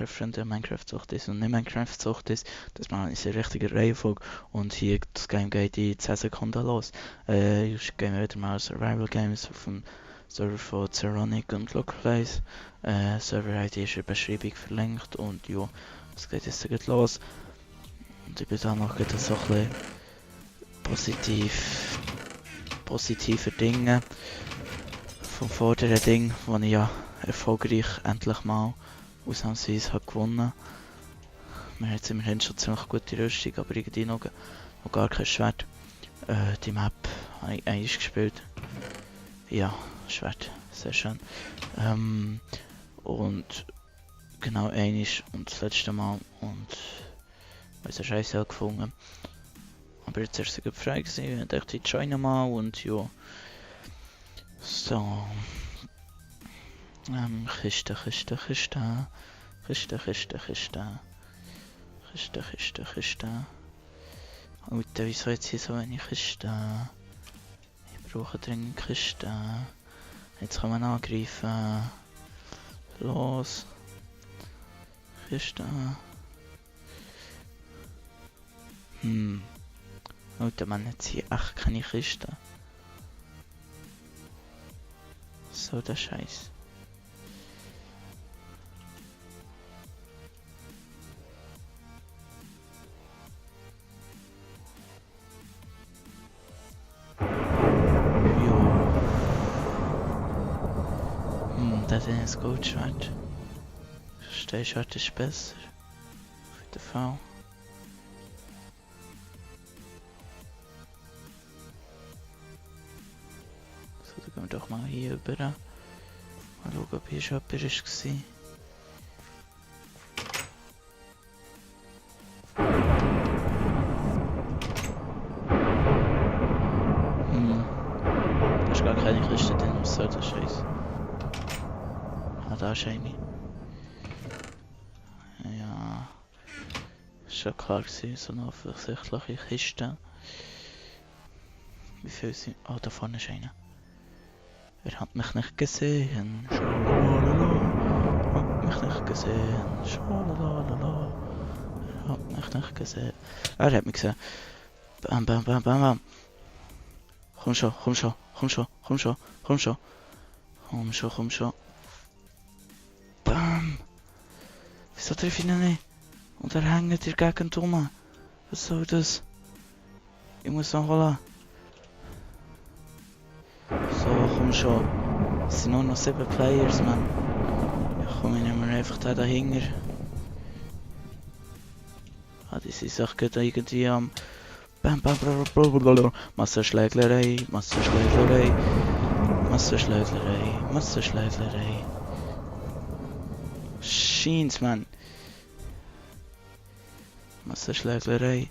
Freunde Minecraft-Sucht ist und nicht Minecraft-Sucht ist, dass man in der richtigen Reihenfolge und hier das Game geht in 10 Sekunden los. Ich gehe wieder mal Survival Games auf dem Server von Zeronic und Localize. Server-ID ist in der Beschreibung verlinkt und ja, es geht jetzt gleich los. Und ich bin da noch so ein bisschen positive Dinge vom vorderen Ding, wo ich ja erfolgreich endlich mal ausnahmsweise habe gewonnen. Wir haben jetzt immerhin schon ziemlich gute Rüstung, aber irgendwie noch gar kein Schwert. Die Map habe ich einmal gespielt. Ja, Schwert, sehr schön. Und genau einmal und das letzte Mal und weil es scheiße gefunden. Aber jetzt ist es frei gewesen, ich dachte, ich joine mal und ja. So. Kiste. Alter, wieso jetzt hier so wenig Kiste? Ich brauche dringend Kiste. Jetzt kann man angreifen. Los. Kiste. Alter, man hat hier echt keine Kiste. So der Scheiß. Das ist ein Goldschwert. Steinschwert ist besser. Für den Fall. So, dann gehen wir doch mal hier rüber. Mal schauen, ob hier schon jemand war. Da ist gar keine Kiste drin, was soll der Scheiß? Ah, da ist eine. Ja. Ist schon klar gewesen, so eine offensichtliche Kiste. Wie viel sind... Oh, da vorne ist einer. Er hat mich nicht gesehen. Schalalala. Hat mich nicht gesehen. Schalalala. Er hat mich nicht gesehen. Er hat mich gesehen. Bam, bam, bam, bam, bam. Komm schon. Bam. Wieso treffe ich ihn nicht? Und er hängt hier gegen die Rum. Was soll das? Ich muss noch holen. So, komm schon. Es sind nur noch 7 Players, man. Ja, komm, ich nehme mir einfach den dahinter. Ah, die sind sich gerade irgendwie am... Bam, bam, bam, bam, bam, bam. Massenschlägerei. Scheint, man. Massenschlägerei.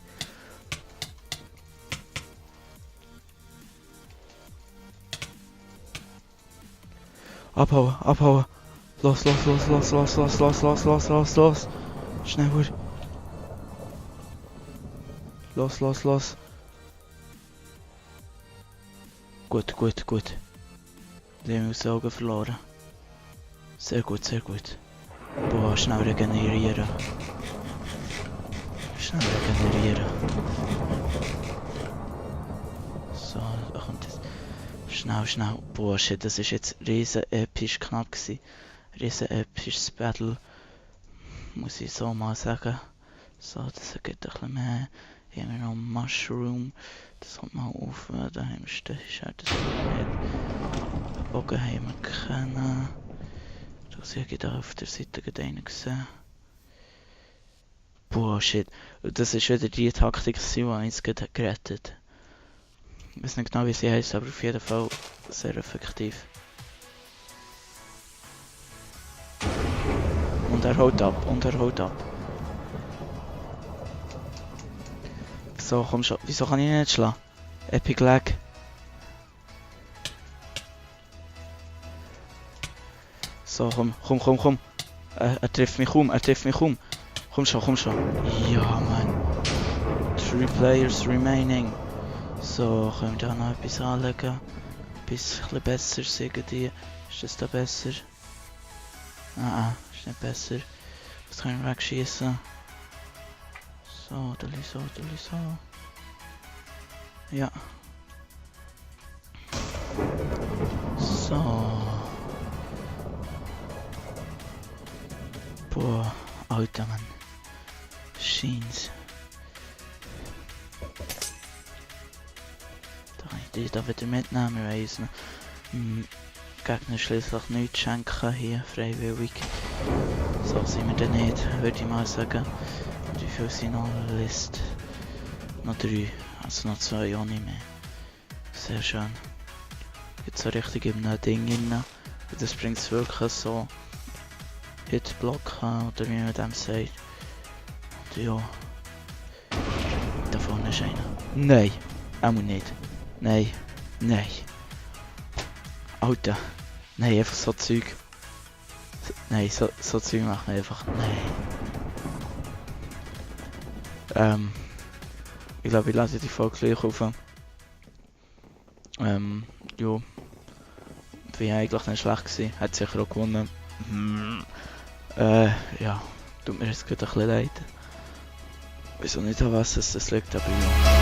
Abhauen. Los. Schneller. Los. Gut. Die haben aus den Augen verloren. Sehr gut. Boah, schnell regenerieren. So, da kommt das. Schnell. Boah, shit, das ist jetzt riesen episch knapp gewesen. Riesen episches Battle. Muss ich so mal sagen. So, das geht ein bisschen mehr. Hier haben wir noch Mushroom. Das kommt mal auf. Da haben wir Stechschwert, das nicht. Bogen haben wir keinen. Da sehe ich da auf der Seite einen gesehen. Boah, shit. Das ist wieder die Taktik, die uns gerettet. Ich weiß nicht genau, wie sie heisst, aber auf jeden Fall sehr effektiv. Und er haut ab. So, komm schon. Wieso kann ich ihn nicht schlagen? Epic Lag. So, komm. Er trifft mich um. Komm schon. Ja, Mann. 3 Players remaining. So, können wir da noch etwas anlegen? Bisschen besser, sagen die. Ist das da besser? Ist nicht besser. Das kann ich wegschießen. So, so. Ja. So. Boah, Alter, Mann. Scheens. Da kann ich die da wieder mitnehmen. Wir wollen unseren Gegner schließlich nichts schenken hier, freiwillig. So sind wir denn nicht, würde ich mal sagen. Und wie viel sind noch auf der Liste? Noch 3, also noch 2 auch nicht mehr. Sehr schön. Jetzt so richtig in einem Ding rein. Und das bringt es wirklich so Hitblock an, oder wie man dem sagt. Und ja. Da vorne ist einer. Nein! Auch nicht. Nein. Alter. Nein, einfach so Zeug. Nein, so Zeug machen wir einfach. Nein. Ich glaube, ich lasse die Folge gleich auf. Jo. Bin eigentlich nicht schlecht gewesen. Hat sicher auch gewonnen. Ja. Tut mir jetzt gerade ein bisschen leid. Wieso nicht an was es liegt, aber ja.